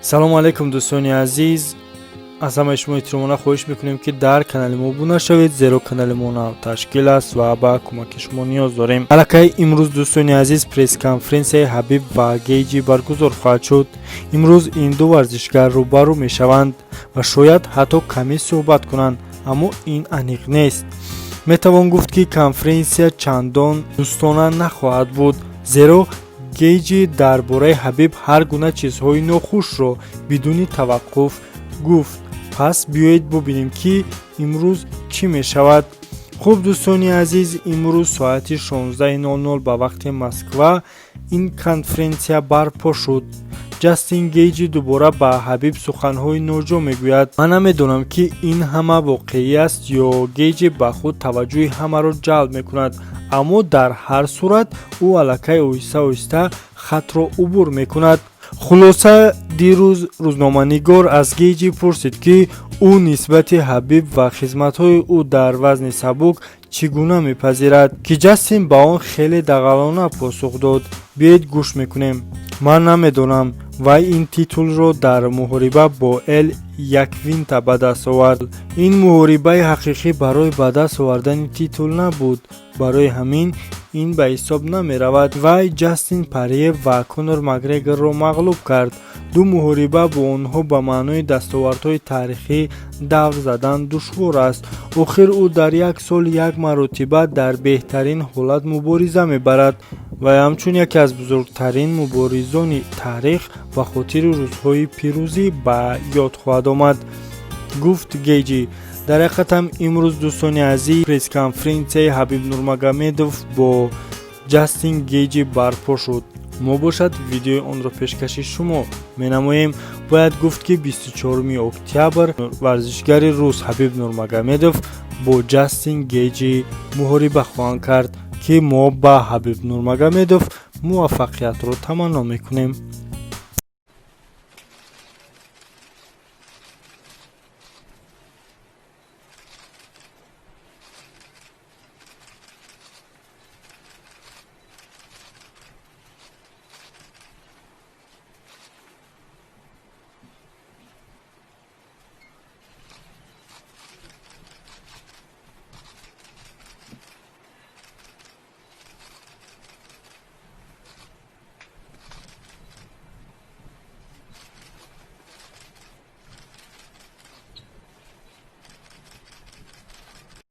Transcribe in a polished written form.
Салому алайкум, дӯстони азиз. Аз ҳамаи шумо эҳтиромона хоҳиш мекунем, ки дар канали мо обуна шавед, зеро канали мо нав ташкил аст ва ба кӯмаки шумо ниёз дорем. Аллакай имрӯз, дӯстони азиз, пресс-конференсияи Ҳабиб ва Гейҷи баргузор хоҳад шуд. Имрӯз ин ду варзишгар рӯбарӯ мешаванд ва шояд ҳатто каме суҳбат кунанд, аммо ин аниқ нест. Метавон гуфт, ки конференсия чандон дӯстона нахоҳад буд, зеро Гейҷи дар бораи Ҳабиб ҳар гуна чизҳои нохушро бидуни таваққуф гуфт. Пас биёед бубинем, ки имрӯз чӣ мешавад. Хуб, дӯстони азиз, имрӯз соати 16:00 ба вақти Москва ин конференсия барпо шуд. Ҷастин Гейҷи дубора ба Ҳабиб суханҳои ноҷо мегӯяд. Ман намедонам, ки ин ҳама воқеӣ аст ё Гейҷи ба худ таваҷҷӯҳи ҳамаро ҷалб мекунад, аммо дар ҳар сурат ӯ аллакай оҳиста оҳиста хатро убур мекунад. Хулоса, дирӯз рӯзноманигор аз Гейҷи пурсид, ки ӯ нисбати Ҳабиб ва хизматҳои ӯ дар вазни сабук чӣ гуна мепазирад, ки Ҷастин ба он хеле дағалона посух дод. Биёед, гӯш мекунем. Ман намедонам, вай ин титулро дар муҳориба бо Эл Яквинта ба даст овард. Ин муҳорибаи ҳақиқӣ барои ба даст овардани титул набуд, барои ҳамин ин ба ҳисоб намеравад. Вай Ҷастин Порье ва Конор Макгрегорро мағлуб кард. Ду муҳориба бо онҳо ба маънои дастовардҳои таърихӣ давр задан душвор аст. Охир ӯ дар як сол як маротиба дар беҳтарин ҳолат мубориза мебарад ва ҳамчун яке аз бузургтарин муборизони таърих ба хотири рӯзҳои пирӯзӣ ба ёд хоҳад омад, гуфт Гейҷи. Дар ҳақиқатам, имрӯз, дӯстони азиз, пресс-конференсияи Ҳабиб Нурмагомедов бо Ҷастин Гейҷи барпо шуд. Мо бошад, видеои онро пешкаши шумо менамоем. Бояд гуфт, ки 24 октябр варзишгари рус Ҳабиб Нурмагомедов бо Ҷастин Гейҷи муҳориба хоҳанд кард, ки мо ба Ҳабиб Нурмагомедов муваффақиятро таманно мекунем.